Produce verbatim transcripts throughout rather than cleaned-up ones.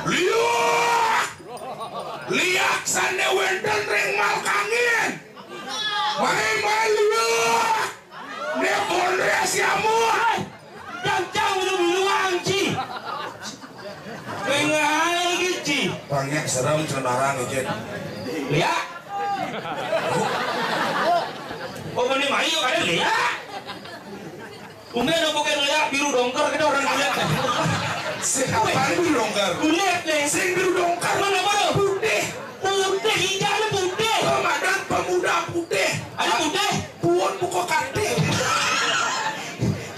Liak! Liak sané wénten ring Malkangin. Main-main liak! Né pondré siamu. Jang-jang lu biluang, Ci. Pengal iki, Ci. Banyak serem cenarang iki. Liak. Oh, bener mai yo kada liak. Tumben apa kan liak biru dongker, kita orang liak. Siapa biru dongker? Kulit nih. Sing biru dongker. Mana, mana? Putih. Putih, hijau, putih. Komandan pemuda putih. Ada putih? Puun buka katih.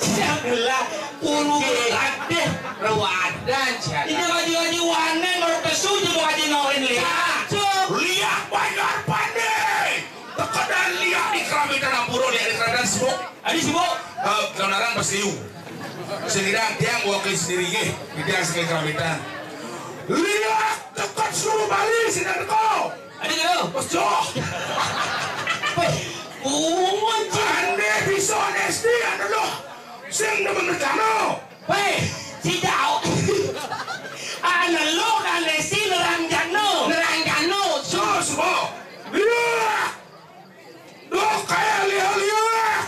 Siap lah. Puun buka katih. Rawadan, siap. Ini ngaji-ngaji wanen, baru pesu je mau ngaji ngawin liak. Liak Banjar Pande. Tekedan liak di Keramitan, ampura, liak di Keramitan sibuk. Adi sibuk. Eh, kenaran pas liu. Sendirian tiang wakil sendiri ye. Di tiang sekali Keramitan. Liak teket seluruh Bali sing teko. Adi kena. Pas joh. Weh, uwan, Ci. Andé bisa S D, andé loh. Sing demen rencana. Weh, si jauh. Ana lo kan S D nerang jano. Nerang jano. So, semua. Liak. Duh, kayak liak-liak.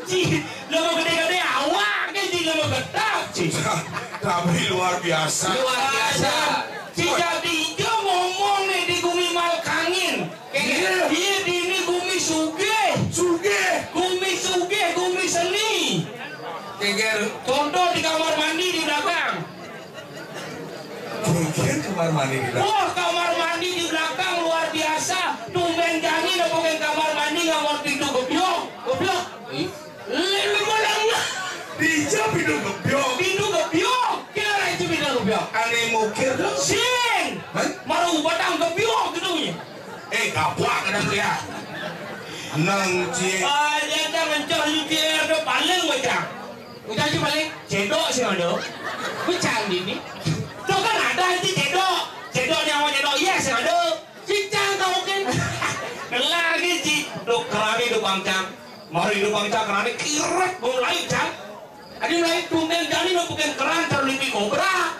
Ci, lo mau gede-gede awak, kan, Ci, lo mau getap, Ci. Tapi luar biasa. Luar biasa. Ci, jadi ijo ngomong nih di gumi Malkangin. Iya. Iya, di ini gumi sugih. Sugih. Gumi sugih, gumi seni. Geger. Contoh di kamar mandi di belakang. Mungkin kamar mandi di belakang. Wah, kamar mandi di belakang luar biasa. Tumben jani nepukin kamar mandi ngamor pintu gebyok. Gebyok. Ih. Lele malang. Dija pintu gebyok. Pintu gebyok. Kira itu pintu gebyok. Ane mukir dong. Sing. Hah? Maru batang gebyok gitu bunyi. Eh, gabak kadang dia. Nang cie. Ah, dia dah mencah lu cie, ada paling macam. Ucap sih balik, cedok sih ada. Ucap ini. Tuh kan ada itu cedok. Cedok ni awak cedok, iya sih ada. Cicang kau kan. Ngelar lagi, Ci. Tuh kerami tuh bangcang. Mari tuh bangcang kerami, kirat, bau lain, cang. Adi mulai tumben jani no bukan keran terlipi kobra.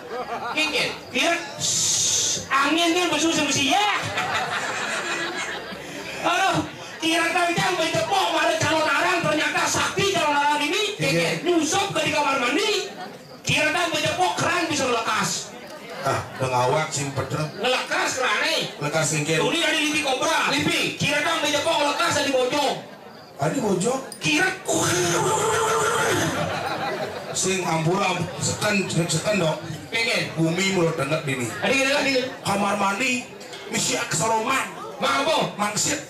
Kirat. Kirat. Angin kan besusi-susi ya. Aduh, kira kencang mencepok mara calon arang, ternyata sakti calon arang ini. Iya. Nyusup ke di kamar mandi. Kira kan mencepok keran bisa lekas. Ah, ngawak sing pedem. Ngelekas keran eh. Lekas singkir. Tuni dari lipi kobra. Lipi. Kira kan mencepok lekas dari bojong. Adi bojong. Kira. Sing ampura seken seken dok. Pengen. Bumi mulut denget dini. Adi kira lagi. Kamar mandi. Misi aksaloman. Mampu. Mangsit.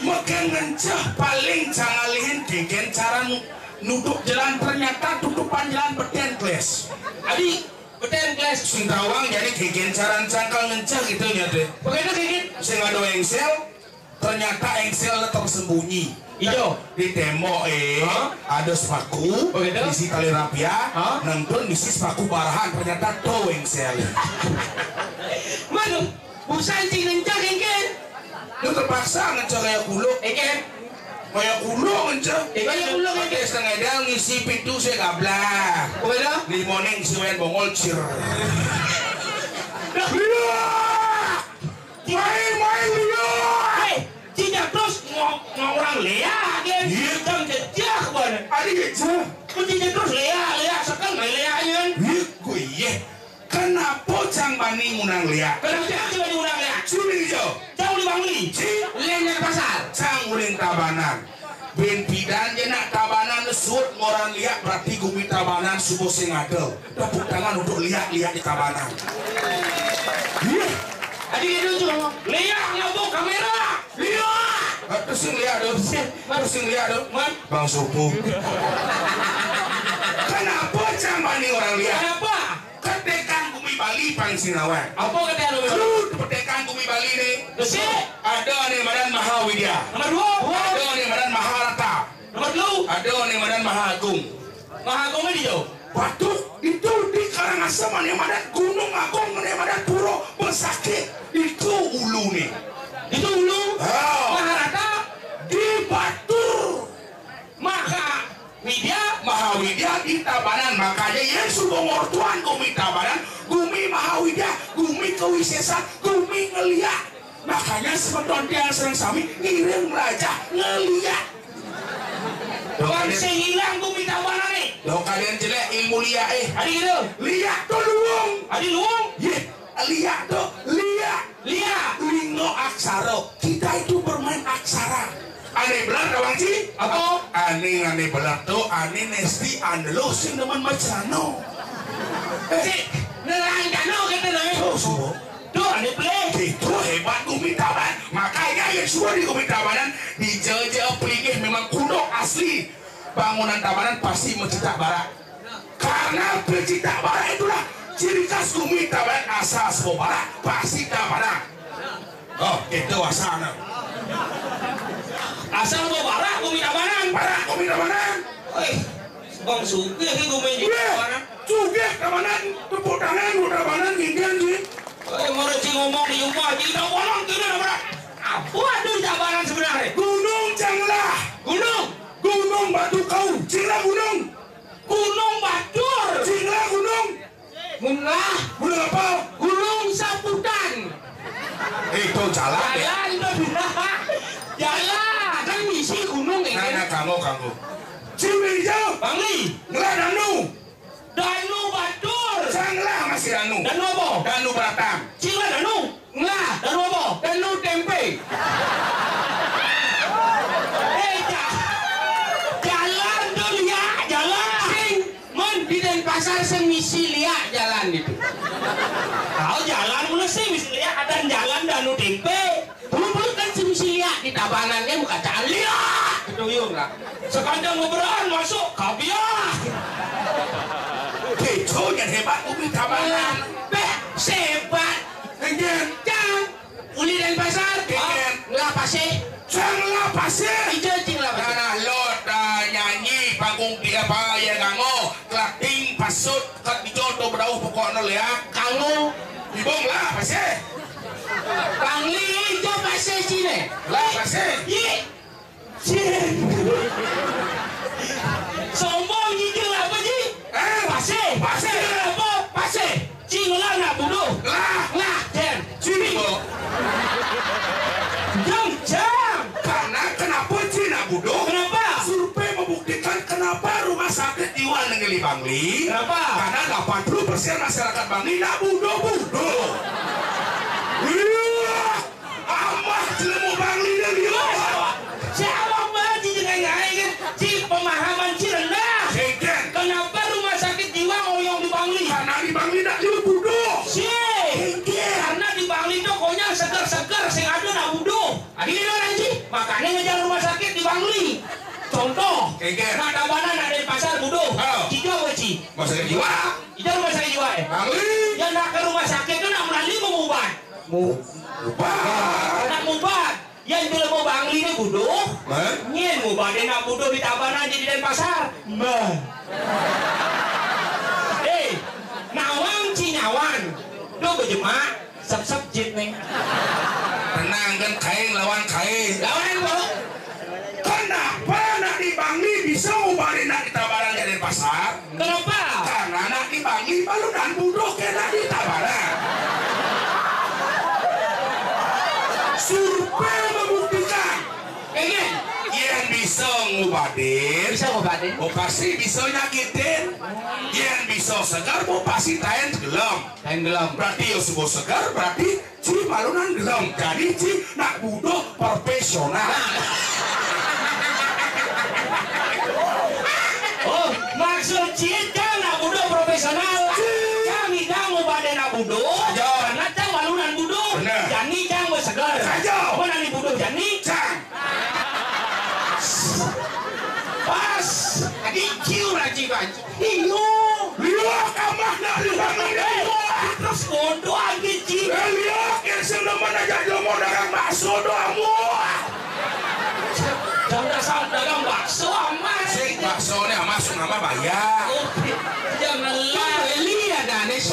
Megang ngenceh paling cangalihin gegen caran nutup jalan, ternyata tutupan jalan beten kles. Adi beten kles. Sing tawang jadi gegen caran cangkal ngenceh gitu nya deh. Begitu gegen. Sing ada engsel, ternyata engsel tersembunyi. Ijo. Di tembok eh. Hah? Ada sepaku. Begitu. Isi tali rapia. Hah? Nentun isi sepaku barahan, ternyata to engsel. Manu, busan si ngencah engken. Lu terpaksa ngencah kayak kuluk. Engken. Kayak kuluk ngencah. Engken. Kayak kuluk engken. Pakai setengah dal ngisi pintu saya gablak. Begitu. Limoning siwen bongol cir. Dah. Main-main liak. Hei, Cica terus ngo-, ngorang liak, ya. Iya. Jam jejak, bana. Adi jejak. Kok Cica terus liak, liak, sekarang main liak, ya, kan? Iya, gue iya. Kenapa cang bani ngundang liak? Kenapa cang bani ngundang liak? Sini, Jo. Cang uling bangli. Ci. Uling dari pasar. Cang uling Tabanan. Bin pidan je nak Tabanan sud ngoran liak, berarti gumi Tabanan subuh sing ada. Tepuk tangan untuk liak-liak di Tabanan. Iya. Adi itu tuh, liak ngabuk kamera. Liak. Terus sing liak dong. Terus sing liak dong. Man. Bang Supu. Kenapa cang bani orang liak? Kenapa? Ketekan gumi Bali pang sinawan. Apa ketekan gumi Bali? Kru ketekan gumi Bali ni. Besi. Ada ni madan Mahawidya. Nomor dua. Ada ni madan Maharata. Nomor telu. Ada ni madan Maha Agung. Maha Agung ni jauh. Batu itu di Karangasem ni madan Gunung Agung ni madan Puro Besakih. Itu ulu ni. Itu ulu. Ah. Maharata. Di Batur. Maha Widya. Maha Widya di Tabanan. Makanya Tuan gumi Tabanan, gumi Mahawidya, gumi kawisésan, gumi ngeliak. Makanya semeton tiang sareng sami ngiring mlajah ngeliak. Tuh, Bang, sing ilang gumi Tabanané. Tuh, kalian jelek ilmu liak, eh. Adi gitu. Liak tuh luung. Adi luung. Yeh, liak tuh liak. Liak. Linggo aksara. Kita itu bermain aksara. Ané beler, Bang Ci? Apa? Ané, ané beler tuh, ané nésti ané lo sing demen maca rano. Cik, nerang rano kata naé. Tuh, semua. Tuh, ané pelih. Itu hebat gumi Tabanan. Makanya yang semua di gumi Tabanan, di Jawa Plinggih memang kuno asli. Bangunan Tabanan pasti mencicak barak. Karena pencipta barak itulah ciri khas gumi Tabanan, asal sebo barak pasti Tabanan. Oh, itu asalnya. Asal sebo barak gumi Tabanan. Barak gumi Tabanan. Wih, Bang sugih ki gumi Tabanan. Sugih Tabanan, tepuk tangan buat Tabanan, gini, gini. Wih, mau Ci ngomong di rumah, di Tabanan, kira Tabanan. Apa ada di Tabanan sebenarnya? Gunung Canglah. Gunung. Gunung Batu Kau. Canglah gunung. Gunung Batur. Canglah gunung. Gunung lah. Gunung apa? Gunung Saputan. Eh, itu jalan, ya. Jalan tuh. Jalan. Kan misi gunung ini. Nah, nah, kamu, kamu. Cimber hijau. Bangli. Ngelah danu. Danu Batur. Sanglah masih danu. Danu apa? Danu Baratang. Cinglah danu. Nah, danu apa? Danu tempe. Eh, ja-, jalan tuh liak, jalan. Sing, men di Denpasar sing misi liak jalan itu. Tahu jalan mana sih misi liak? Ada jalan danu tempe. Dulu kan sing misi liak di Tabanan kan bukan jalan liak. Itu yuk lah. Sepanjang beberaan masuk kabiah. Beco yang hebat umi Tabanan. Beh, sebat. Enggak. Cang. Uli Denpasar. Enggak. Ngelah pasih. Cang ngelah pasih. Ijo cing ngelah pasih. Nah, nah, lo, ah, nyanyi panggung tiga apa ya kamu? Kelating, pasut, kat ijo tuh berauh pokoknya lo ya. Kamu. Ibong lah pasih. Bangli ijo pasih sini. Lah pasih. Yi. Cing. Sombong, Ji, cing apa, Ji? Eh? Pasih. Pasih. Cing apa? Pasih. Cing lah nak buduh. Lah. Lah, Jen. Cing, Bo. Jam, jam. Karena kenapa cing nak buduh? Kenapa? Survei membuktikan kenapa rumah sakit Iwan Nengeli Bangli. Kenapa? Karena delapan puluh persen masyarakat Bangli nak buduh-buduh. Iya. Amah jelema Bangli dia liwat. Siapa mah Ji dengan ngai kan? Ji pemahaman Ji rendah. Sengken. Kenapa rumah sakit jiwa ngoyong di Bangli? Karena di Bangli nak liwat buduh. Si. Sengken. Karena di Bangli tuh konyol seger-seger, sing ada nak buduh. Adi orang Ji, makanya ngejar rumah sakit di Bangli. Contoh, Sengken. Nak Tabanan ada di pasar buduh. Oh. Ji jawab Ji. Rumah sakit jiwa. Ija rumah sakit jiwa, eh. Bangli. Ya nak ke rumah sakit tuh nak melali mau ubat. Mu-, ubat. Nak ubat. Yang jelema Bangli ni buduh. Hah? Nyen ubat dia nak buduh di Tabanan jadi Denpasar. Meh. Eh, nawang Ci nyawang. Duh berjemak. Sep-sep jit nih. Tenang kan, kain lawan kain. Lawan apa? Kenapa nak di Bangli bisa ngubarin nak di Tabanan jadi pasar? Kenapa? Karena nak di Bangli balunan buduh kena di Tabanan. Survei membuktikan. Ini. Yang bisa ngubatin. Bisa ngubatin. Oh, pasti bisa nyakitin. Yang bisa segar, oh, pasti tain gelem. Tain gelem. Berarti ya subuh segar, berarti Ci balunan gelem. Jadi Ci nak buduh profesional. Oh, maksud Ci cang nak buduh profesional. Ci. Cang idang ubade nak buduh. Saja. Karena cang balunan buduh. Bener. Jani cang beseger. Saja. Mana ni buduh jani? Cang. Pas. Adi ciu raji banci. Iyo. Liwak kamah nak liwak ini. Terus bodoh lagi, Ci. Eh, liwak yang sing demen aja dia mau dagang bakso doang, wah. Jangan dasar dagang bakso amat. Sing bakso ni amat, sing amat bayar. Oke. Janganlah. Beli ya, Danis.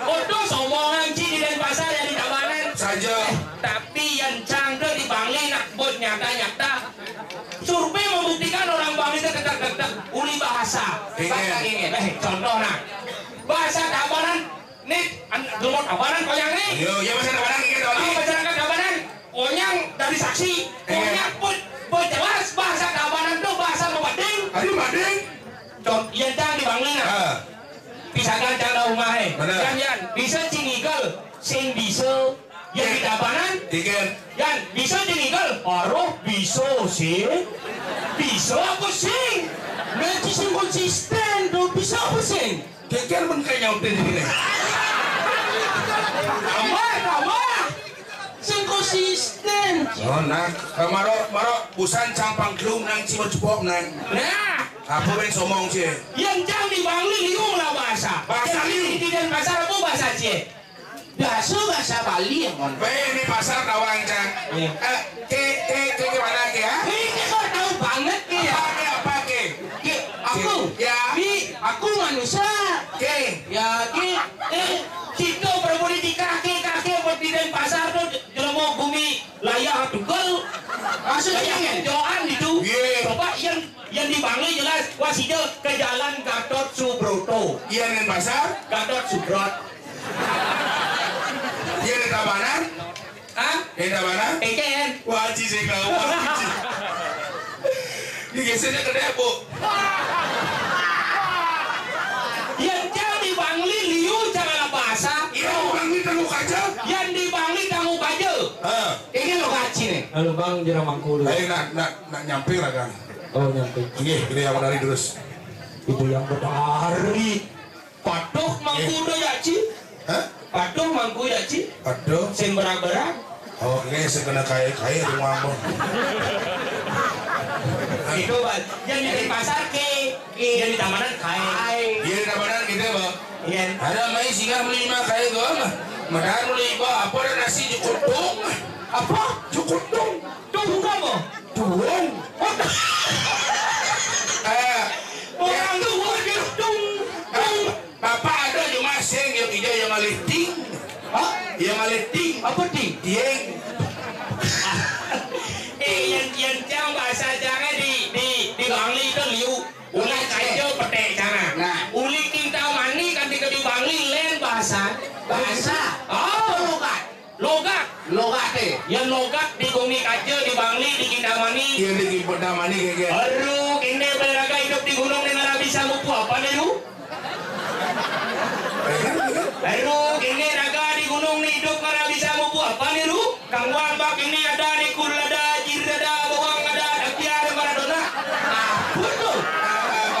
Bodoh sombongan, Ci, di Denpasar ya di Tabanan. Saja. Eh, tapi yang cangkeh di Bangli nak buat nyata-nyata. Survei membuktikan orang Bangli itu ketek-ketek uli bahasa. Iya. Bahasa ini. Eh, contoh nah. Bahasa Tabanan nih, an-, lumut Tabanan koyang nih. Yo, ya bahasa Tabanan gitu. Ah, masyarakat Tabanan, koyang dari saksi, koyang pun, pun jelas bahasa Tabanan tuh bahasa Mading. Aduh, Mading. Cong, iya cang di Bangli nah. Ah. Pisakan cang da umah eh. Bener. Yan, yan, bisa cingigel, sing bisa. Yang di Tabanan, Tiga. Yan, bisa cingigel. Aroh, bisa sing. Bisa apa sing? Nanti sing konsisten tuh, bisa apa sing? Geger mun kayak nyaut di sini. Tambah, tambah. Sing konsisten. Oh, nah, kamaro, maro, busan campang kelung nang cibot cipok nang. Nah. Apa ben somong sih? Yang cang di Bangli liu lah bahasa. Bahasa liu. Di Denpasar apa bahasa cie? Bahasa, bahasa Bali ya, mon. Weh, ini pasar tawang cang. Iya. Eh, ke, ke, ke, gimana ke ya? Ini kok tahu banget ke ya? Apa ke, apa ke? Ke, aku. Ya. Di, aku manusia. Oke. Ya, ki, eh, kita berpolitik kaki, kaki buat di Denpasar tuh jelema gumi layah tugel. Maksudnya, joan gitu. Iya. Coba yang, yang di Bangli jelas, wah sida ke jalan Gatot Subroto. Iya, Denpasar. Gatot Subrot. Iya, di Tabanan. Hah? Yang mana? Eken. Wah, Haji, saya tahu. Wah, Haji. Ini gesernya ke Depok. Yang cang di Bangli liu cara bahasa. Iya, Bangli tangguh aja. Yang di Bangli tangguh aja. Heeh. Ini lo gaji nih. Halo, Bang, jero mangku dulu. Ayo, nak, nak, nak nyamping lah, Kang. Oh, nyamping. Iya, ini yang menarik terus. Itu yang menarik. Patuh mangku do ya, Ci? Hah? Patuh mangku ya, Ci? Patuh. Sing berang-berang. Oh, ini sekena kaya-kaya rumah, Bang. Itu, Bang. Yang di pasar ke, yang di Tabanan kae. Iya, di Tabanan gitu, Bang. Iya. Ada mai singgah beli lima kaya gua mah. Medan beli gua apa ada nasi cukutung. Apa? Cukutung. Tung apa? Tuung. Eh, orang tuh tung. Tung. Bapak ada cuma sing yang hijau yang malih ting. Hah? Yang malih ting. Apa ting? Tieng. Eh, yang, yang cang bahasa cangnya di, di, di Bangli itu liu. Uli kaja petek cangnya. Nah. Uli Kintamani kan di, di Bangli len bahasa. Bahasa. Oh. Apa logat? Logat. Logat eh. Ya logat di Bumi Kaja, di Bangli, di Kintamani. Iya, di Kintamani kayak. Aduh, kene beraga hidup di gunung dengan bisa mupu apa nih lu? Aduh, kene raga di gunung nih hidup karena bisa mupu apa nih lu? Kang Wan bak ini ada nih kul ada jir ada bawang ada tapi ada Maradona. Apa tuh? Ta-,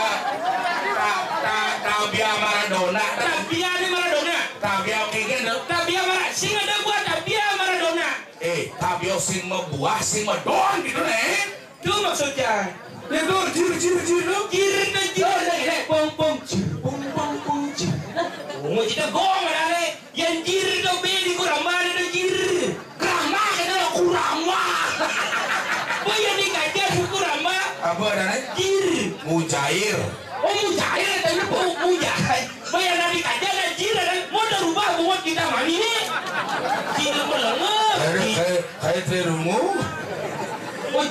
ta-, ta-, tabia Maradona. Tabia nih Maradona. Tabia kayak gitu. Tabia Mara-, sing ada buat tabia Maradona. Eh, tabia sing membuah, sing medon gitu nih. Itu maksudnya. Ya tuh, jir, jir, jir tuh. Jir tuh, jir. Oh, iya, iya. Pong, pong, jir, pong, pong, pong, jir. Oh, itu gong ada nih. Yang jir tuh be di kurama ada tuh jir. Kurama, kita lo kurama. Oh, yang dikajar tuh kurama. Apa ada nih? Jir. Mujair. Oh, mujair, tadi bu-, mujair. Bayar nanti aja dan jira dan mau dah rubah buat Kintamani nih. Jira melengah. Aduh, kayak, kayak terungu. Oh,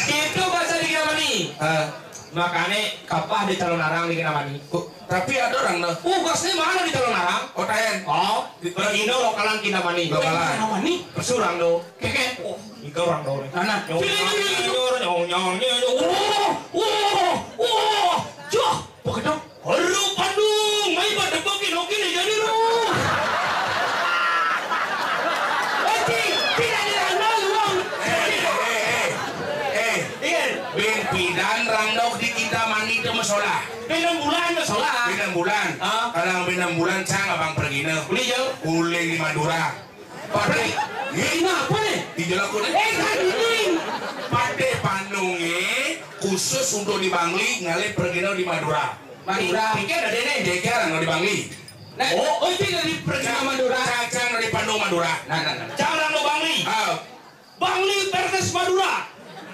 itu bahasa di Kintamani. Ah. Makanya kapah di calon arang di Kintamani. Kok, tapi ada orang dah. Oh, gasnya mana di calon arang? Oh, tayan. Oh, di Bergino lokalan Kintamani. Lokalan. Kintamani. Persurang do. Keke. Oh, itu orang do. Nah, nah. Nyong, nyong, nyong, nyong, nyong, nyong. Oh, oh, oh. Joh. Pagedang. Aduh, Pandung, mai pada pakai noki nih jadi lu. Eci, tidak dirana lu, Bang. Eh, eh, eh, eh. Iya. Bin pidan randok di Kintamani itu masalah. Pinam bulan masalah. Pinam bulan. Ah. Kalau pinam bulan cang abang pergi ne. Boleh jauh. Boleh di Madura. Pade, ini apa nih? Di jalan kuning. Eh, kan ini. Pade Pandungnya khusus untuk di Bangli, ngalih pergi di Madura. Madura. Pikir ada nih. Pikir orang di Bangli. Nah, oh, oh, itu dari pergi Madura. Cang, cang dari Pandung Madura. Nah, nah, nah. Cang orang di Bangli. Ah. Bangli Pertes Madura.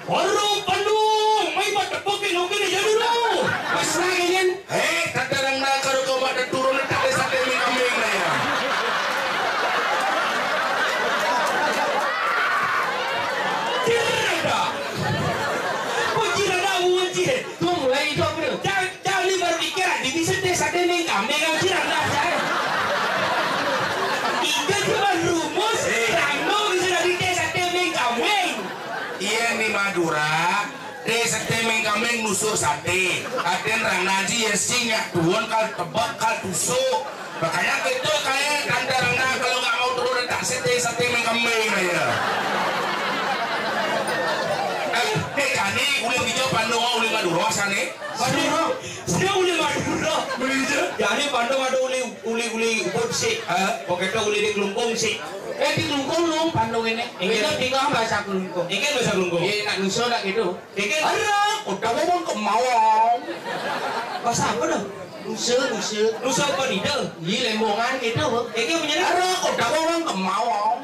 Orang Pandung, mai buat tepukin oke nih jadi lu. Pas lagi kan. Eh, kata orang nak kalau kau pada turun tak ada sate mie kambing dah ya. Tidak. Kau tidak ada uang sih. Tuh mulai itu apa tuh? Jangan, jangan ini baru dikira di bisa deh sate mie kambing kan tidak. Madura, dé seté meng kameng nusuk saté. Adén rang naji yén sing nyak tuon kal tebek kal tusuk. Makanya kita kayak tante rang na kalau nggak mau turun tak seté seté meng kameng aja. Eh, eh, jani uling hijau Bandung, uling Madura sana. Madura. Saya uling Madura. Uling hijau. Jani Bandung ada uling, uling, uling ubud sih. Hah? Pokoknya uling di Klungkung sih. Eh, di Klungkung lu Bandung ini. Ini. Ini tiga bahasa Klungkung. Ini bahasa Klungkung. Iya, nak nusa nak gitu. Iki arah kota wong kemawon. Bahasa apa dah? Nusa, nusa. Nusa apa nih dah? Iya, Lembongan gitu. Iki punya arah kota wong kemawon.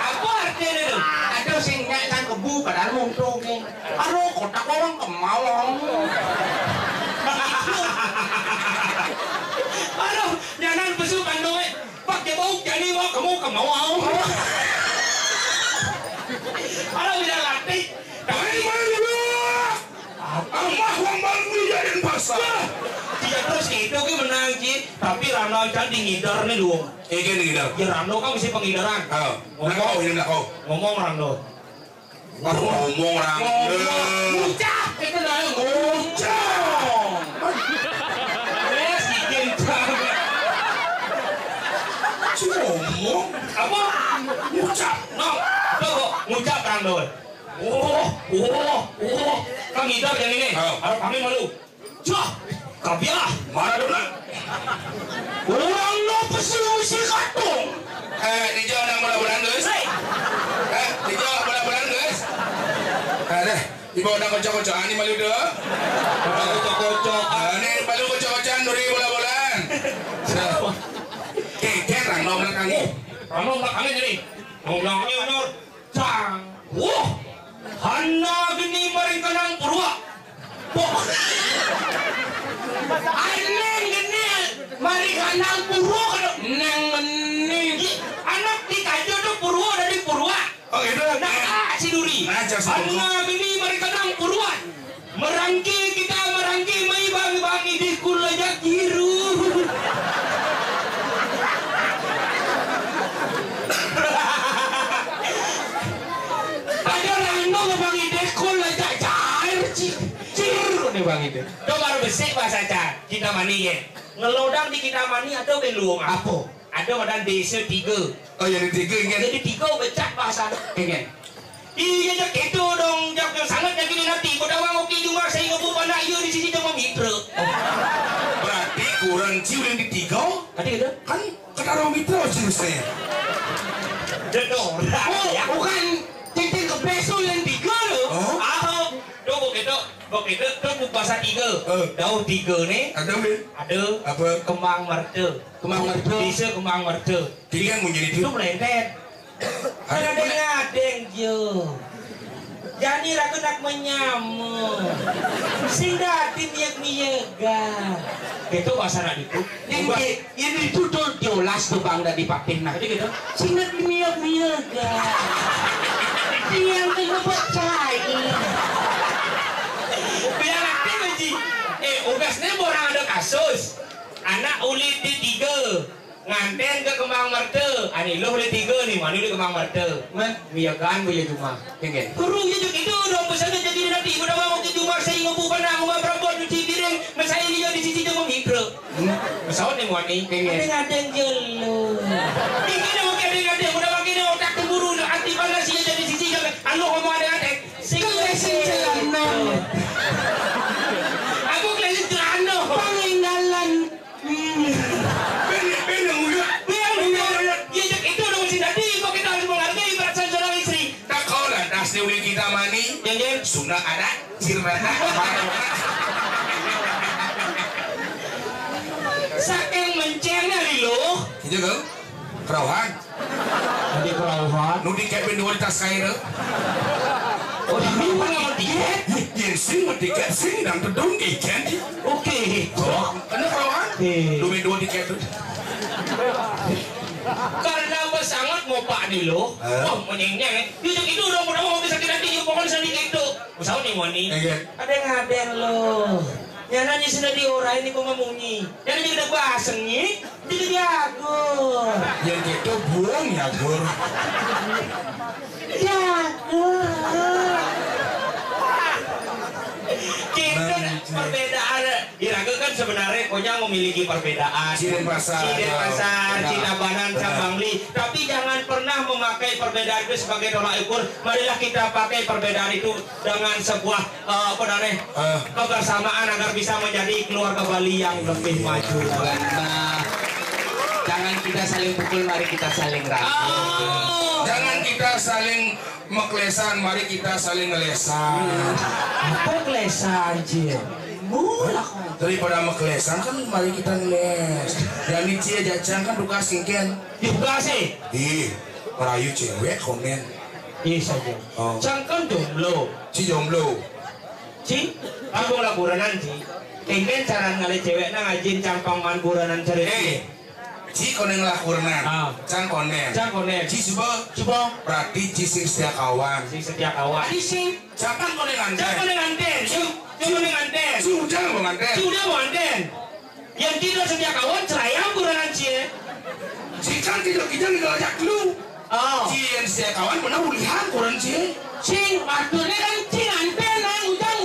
Apa artinya dah? Ada sing nyak sang kebu padahal mungtung nih. Arah kota wong kemawon. Aduh, jangan besuk kandungnya. Pak Jabau jadi mau kamu kemawon. Aduh, udah latih. Dari mana? Apa wong baru dijadiin pasar? Iya terus itu ki menang ki, tapi Rano kan di ngidar nih dong. Iki ngidar. Ya Rano kan mesti pengidaran. Oh, ngomong, ngomong Rano. Ngomong Rano. Ngucap itu dah ngucap. Wes bikin banget. Ngomong apa? Ngucap. No, apa kok ngucap Rano? Oh, oh, oh. Kang Idar yang ini. Oh. Harap kami malu. Cah, kabiah. Mana dulu? Orang no pesi usi katung. Eh, dijawab nang bola-bolaan, guys. Hei. Eh, dijawab bola-bolaan, guys. Eh, deh. Ibu udah kocok-kocok ani malu deh. Kocok-kocok. Ah, ini palu kocok-kocokan duri bola-bolaan. Sudah. Oke, oke, rang nomor kami. Rang nomor kami jadi. Ngomongnya nomor. Cang. Wah. Hana geni mari kanang purwa. Wah. Aneng geni mari kanang purwa kada neng geni. Anak dikajo tu purwa dari purwa. Oh, itu. Nah, ah, si Duri. Nah, jas purwa. Hana geni mari kanang purwa. Merangki kita merangki mai bang-bang idih kula jak jiru. Ada rano bang idih kula jak cair cir cir nih bang idih. Coba besik bahasa Cang. Kita mani ya. Ngelodang di kita mani ada beluang apa? Ada madan desa tiga. Oh, jadi tiga ingin. Jadi tiga becak bahasa ingin. Iya, jak itu dong, jak yang sangat yakin nanti. Pada wang oke cuma saya ngebuk anak iya di sisi cuma mitra. Berarti kurang ciu yang di tiga. Tadi gitu. Kan ketaruh mitra ciu saya. Betul. Oh, ya. Bukan cincin ke beso yang tiga loh. Oh. Ah, tuh kok gitu, kok gitu, tuh bahasa tiga. Eh. Tahu tiga nih? Ada, Min. Ada. Apa? Kembang merta. Kembang merta. Bisa kembang merta. Tiga yang menjadi itu. Itu melentet. Ada ngadeng-ngadeng jo. Jani ragu nak menyama. Sing dadi miyak-miyakan. Itu bahasa nak itu. Yang di, yang itu tuh diolas tuh bang dari patin nah. Jadi gitu. Sing dadi miyak-miyakan. Dia yang kena buat cai. Biar aktif aja. Eh, ugasnya orang ada kasus. Anak ulit di tiga. Nganten ke Kembang Merta, ani luh le tiga ni, mani le Kembang Merta. Meh, miyakan buya jumah. Kengken. Guru ya juk itu dong pesan jadi nanti pada mau ke jumah saya ngubu panah mau berapa cuci piring, mesai ni jadi sisi jumah mikro. Hmm. Pesawat ni muat ni. Kengken. Ada ngadeng jelo. Ini dah makin ada ngadeng, udah makin otak cemburu, dah anti panas ya jadi sisi jumah. Anu ngomong ada ngadeng. Kelesin celana. Aku kelesin celana. Panginggalan. Bene, bene, nguyut. Bene, nguyut. Ya, jak itu dong si dadi, kok kita harus menghargai perasaan seorang istri. Tak kau lantas ni uli kita mani. Yang, yang. Sunda ada, sirna ada. Saking mencengnya lilo. Iya, Kang. Kerauhan. Ada kerauhan. Nu diket ben dua di tas kain, eh. Oh, di mana diket? Yen sing diket sing dan tedung diket. Oke. Oh, kena kerauhan. Oke. Dua ben dua diket tu. Karena apa sangat ngopak ni lo. Eh? Wah, menyengnyeng, eh. Itu, itu udah mudah mau bisa kita tinggi pokoknya sedikit tu. Usaha ni wani. Iya. Ada ngadeng lo. Nyana ni sudah diorai ni kau mamunyi. Nyana ni udah baseng ni. Jadi jago. Yang gitu buang ya, Gur. Jago. Perbedaan, iraga kan sebenarnya Ujang memiliki perbedaan. Ci Denpasar, Ci Denpasar, Tabanan, Bangli. Tapi jangan pernah memakai perbedaan itu sebagai tolak ukur. Marilah kita pakai perbedaan itu dengan sebuah, eh, apa namanya, kebersamaan agar bisa menjadi keluarga Bali yang lebih maju. Benar. Jangan kita saling pukul, mari kita saling rangkul. Oh. Jangan kita saling meklesan, mari kita saling ngelesan. Apa kelesan, Cil? Mula. Daripada meklesan kan mari kita ngeles. Jani Ci jacang kan duka singken. Duka sih. Ih, merayu cewek komen. Ih saja. Oh. Cang kan jomblo. Ci jomblo. Ci, kamu laporan Ci. Tinggal cara ngalih cewek nang ajin campang man buranan cerita. Eh, Ci koneng lah kurenan. Ah. Cang koneng. Cang koneng. Ci coba. Coba. Berarti Ci sing setia kawan. Sing setia kawan. Adi sing. Cang kan koneng anten. Cang koneng anten. Cang koneng anten. Ci ujang mau nganten. Ci ujang mau nganten. Yang tidak setia kawan, cerayam kurenan Ci. Ci kan tidak kita tidak ajak lu. Oh. Ci yang setia kawan benar ulihan kurenan Ci. Sing, waktunya kan Ci nganten nang ujang.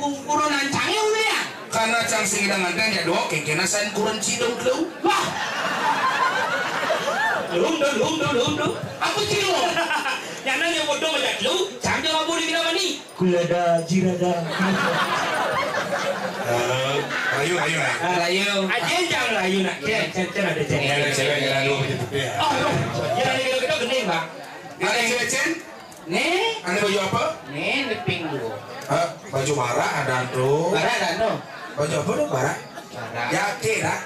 Kurunan Cangé ulian. Karena Cang sing idang nganten ya doa kengkena sain kuren Ci dong kelu. Wah. Lum do, lum do, lum do. Apa Ci lo? Nyana yang bodoh macam lu, Cang dia mampu di mana ni? Kulada jirada. Eh, ayo, ayo, ayo. Ah, ayo. Aja jangan ayo nak. Cen, cen, cen ada cen. Ini ada cewek yang lalu begitu ya. Oh, ya, ya, kita gini, Bang. Ada cewek, Cen? Nih. Ane baju apa? Nih, nih pink dulu. Hah? Baju bara ada tuh. Bara ada tuh. Baju apa tuh bara? Bara. Ya, oke dah.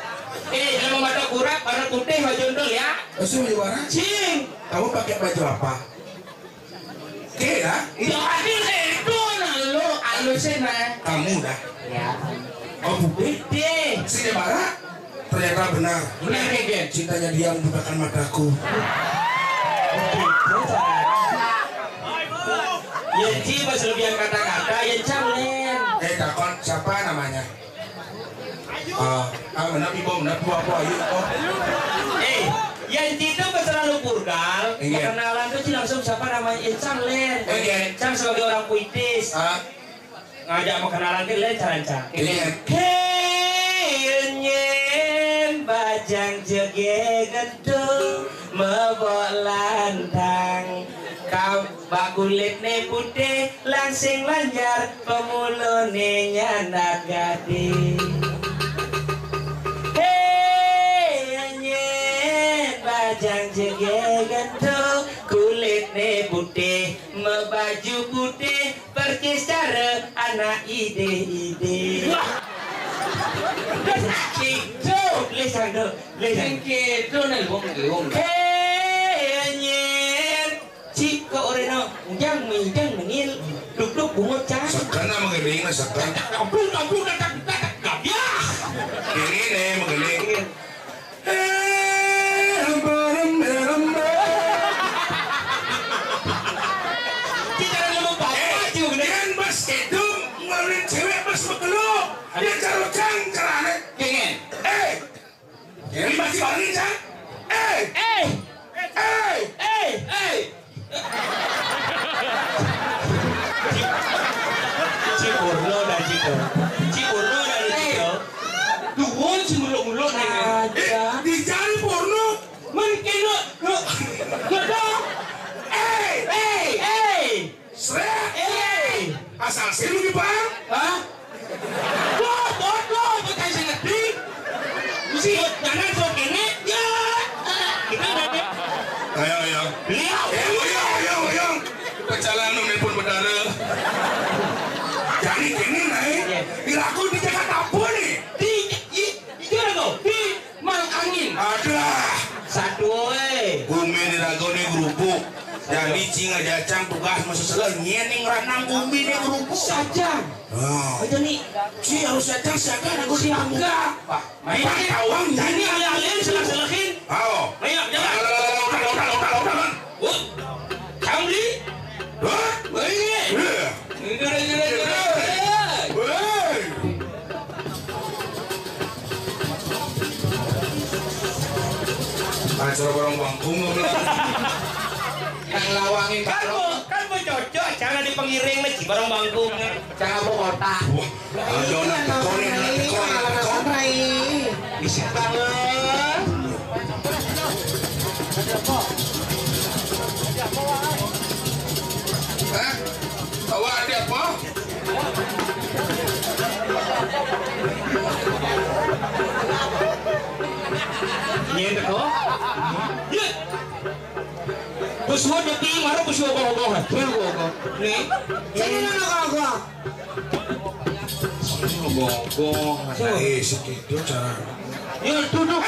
Eh, kalau mata kurap, warna putih baju tuh ya. Terus baju bara? Cing. Kamu pakai baju apa? Oke ya? Ya, adil itu nah lo alusin nah. Kamu dah. Ya. Oh, putih? Putih. Sini bara? Ternyata benar. Benar, Gen. Cintanya dia membutakan mataku. Ya, Ci, pas lebihan kata-kata, ya, Cang, Len. Eh, takon, siapa namanya? Ah, ah, benar, Ibu, benar, Bu, apa, ayo, oh. Eh, ya, Ci itu pas terlalu purgal, iya, perkenalan tuh, Ci, langsung siapa namanya? Ya, Cang, Len. Oh, iya. Cang sebagai orang puitis. Ah. Ngajak mau kenalan ke le caranca. Iya. Hei, nyen bajang jege gentung mebok lantang. Kau bak kulit ne putih, langsing lanjar, pemulone nyandak gati. Hei, nyen bajang jege gentung, kulit ne putih, mebaju putih, persis cara anak ide-ide. Wah. Kitu, le sando, le sando. Kitu, nel bong, bong. Hei, nyen. Cik, kok oreno, ujang, ujang, menil. Duk-duk, bungut, cang. Sekan sama geling, sekan. Ampun, ampun, datang, datang, gabiah. Ini nih, menggeling. Eh, lembar, lembar, lembar. Kita ada lembar bapak, eh, juga bener. Kan bos itu ngeluarin cewek bos bekeluk. Dia carucang, carane. Pengen. Eh, jadi masih balik, Cang? Eh. Eh. Eh. Eh. Eh. Ci Purno dah Ci Purno. Ci Purno dah Ci Purno. Duo Ci muluk-muluk nih. Ada. Eh, dicari porno. Men kena. Kena. Eh. Eh. Eh. Srek. Eh. Asal sih lu di Bang? Hah? Wah, bodoh, bukan saya ngerti. Mesti jangan sok kene. Ya. Kita ada. Ayo, ayo. Beliau. Eh, ayo, ayo, ayo. Pecalan nu nelpon betara. Jadi kene naik. Iya. Dilaku di Jakarta apa nih? Di, di, di, di, di, di, Mal angin. Ada. Satu, eh. Gumi di rago ni gerupuk. Jadi Ci ngajacang tugas masuk sela nyen ning ranang gumi ni gerupuk. Saja. Oh. Aja ni. Ci harus jacang siaga rago di rago. Siaga. Wah, main. Pak Tawang. Jadi alih-alih selah-selahin. Ayo. Ayo, jalan. Udah, udah, udah, udah, udah. Wah. Kamri. Hah? Wah, ini. Iya. Ini, ini, ini, ini. Woi. Acara barang bangkung lo. Nang lawangin kan mau, kan mau cocok. Karena di pengiring nih, bareng bangkung. Cara mau otak. Wah, ada anak koren, anak koren. Bisa banget. Hah? Bawa ada apa? Ini ada kok. Iya. Bos gua udah tinggi, baru bos gua bohong-bohong. Bener gua kok. Nih. Sini lu kok gua. Sini lu bohong-bohong. Eh, segitu cara. Ya duduk.